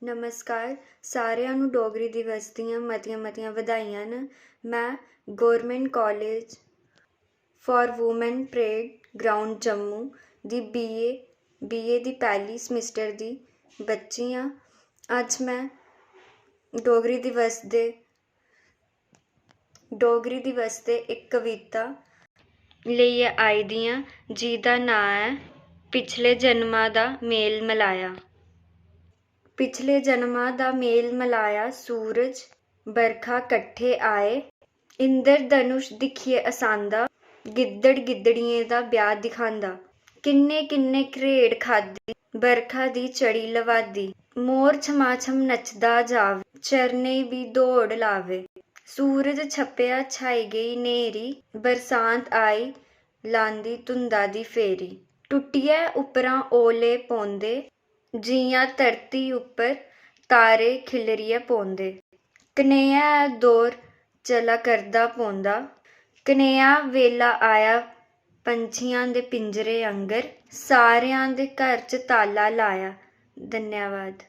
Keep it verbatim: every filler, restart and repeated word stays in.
नमस्कार, सारेआं नू डोगरी दिवस दियां मतियां-मतियां बधाइयां न। मैं Government College for Women Parade Ground Jammu दी बीए, बीए दी पैह्ली semester दी बच्ची आं। अज्ज मैं डोगरी दिवस दे, डोगरी दिवस दे इक कविता लेइयै आई दी आं, जेह्दा नांऽ ऐ पिछले जन्मा दा मेल मलाया। पिछले जन्मा दा मेल मलाया सूरज, बरखा कट्ठे आए। इंद्रधनुष दिक्खियै हसांदा, गिद्दड़ गिद्दड़ियें दा ब्याह् दिखांदा। किन्ने किन्ने घरेड़ खाद्दी, बरखा दी चढ़ी लवादी। मोर छमाछम नचदा जावे, चरणें बी दौड़ लावे। सूरज छप्पेआ, छाई गेई न्हेरी, बरसांत आई, लांदी धुंदा दी फेरी। टुट्टियै उप्परां ओले पौंदे, जि'यां धरती उप्पर तारे खिल्लरियै पौंदे। कनेहा ऐ दौर चला करदा पौंदा, कनेहा वेला आया पंछियां दे पिंजरे आंगर, सारेआं दे घर च ताला लाया। धन्यवाद।